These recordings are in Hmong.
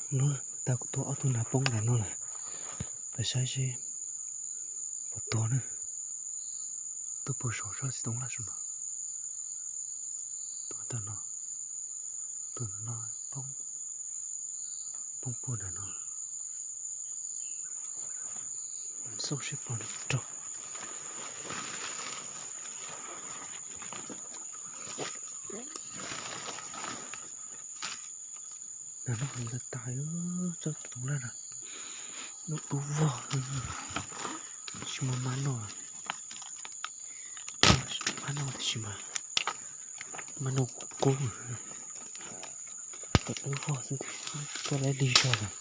No, tau kuv tua ob tug nas poob ntawm no lawm. Peb saib seb puas tuag na. Tuaj puag saum sab txiv toov laj saum no. Tuaj ntawm no, tuaj ntawm no, poob, poob puag ntawm no. Xauj seb puas raug. Nas no heev tas tas, tsob txiv toov laj no, lub dub vog, tsis muaj mab noj, mab noj tiam sis mas mab noj qub qub, tawm dub vog xwb, tuaj lawm lig zog lawm.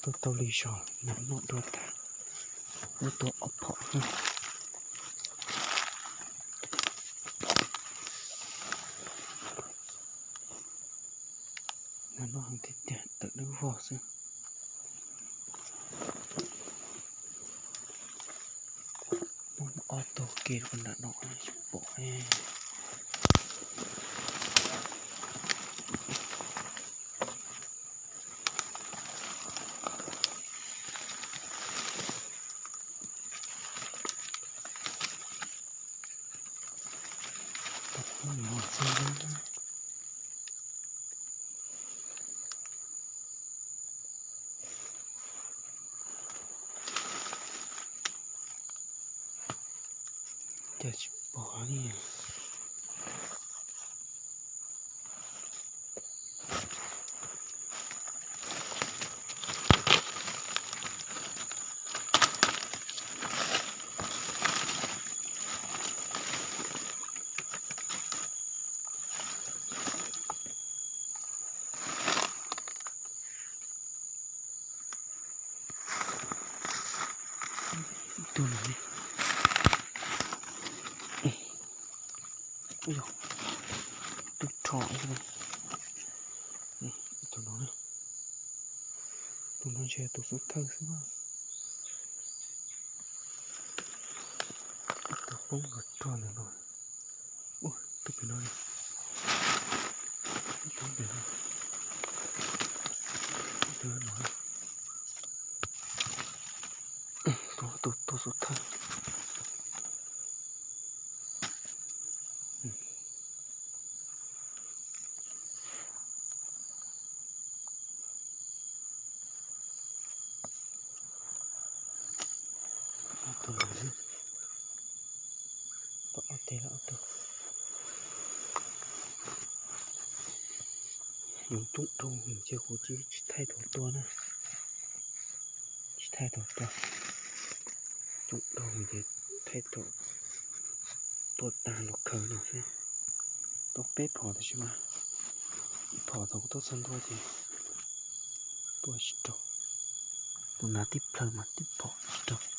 Tuaj tau lig zog, nas noj dua tas, wb tua ob phom. Nas noj heev tiag tiag, tawm dub vog xwb. Muab ob tug kiag rau nram no tsis pom. Cas tsis pom li. Ib tug no ne. Ub yog, tub rho ib tug no. Tus no ntshe tus xub thawj xwb. Tus poob los rog ntawm no. Ub, tus pem no. Tus pem no. Tus no. Tus, tus, tus xub thawj. Ob tug no, pom ob teg lawm ob tug. Nws coob dhau ces kuv tsis, tsis thaij thaum tua na. Tsis thaij thaum tua. Coob dhau ces thaij thaum tua tag los khaws no xwb. Tua peb phom tab sis mas ib phom thaum kuv tuaj txog ntua ces tua tsis raug. Tus nas tib plhaw mas tib phom tsis raug.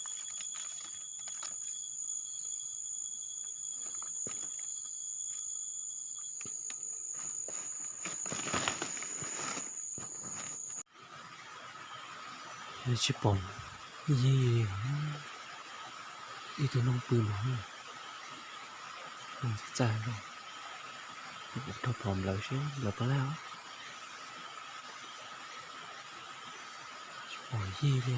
Tsis pom yig li. Ib tug noog pw no, noog txaij txaij, rho phom nplawv seb nplawv puas laj. Tsis pom yig li.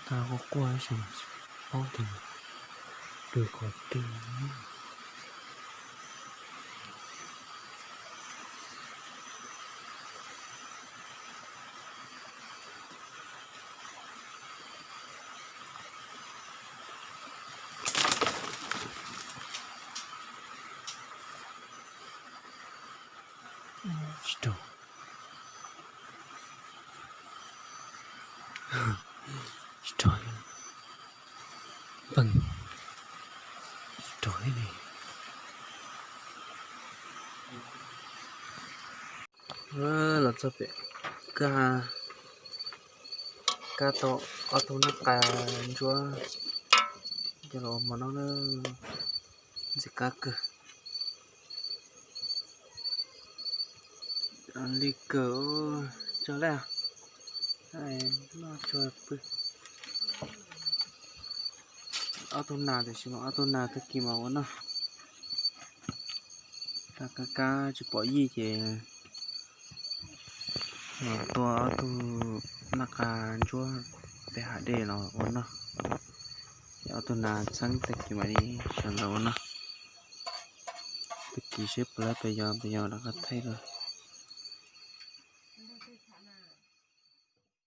Tau quaj quaj ib zaug tsis paub tias pw qhov twg. Tsis raug. Tsis raug. Npeeg. Tsis raug thiab li. Los txog pem kab, kab tau ob tug nab qa ntsuab, coj los ua mov noj na. Ntxim qab kawg. Li kawg, tso lawm, noj tsuag pw. ob tug nas, tiam sis mas ob tug nas tag kis mas ua noj. Tag kab kab tsis pom yij ces los tua ob tug naj qa ntsuab pem hav dej los ua noj. Ces ob tug nas txheeb tag kis mam li sawv ntawd ua noj. Tag kis seb puas laib pes yos, pes yos rov qab thaij dua.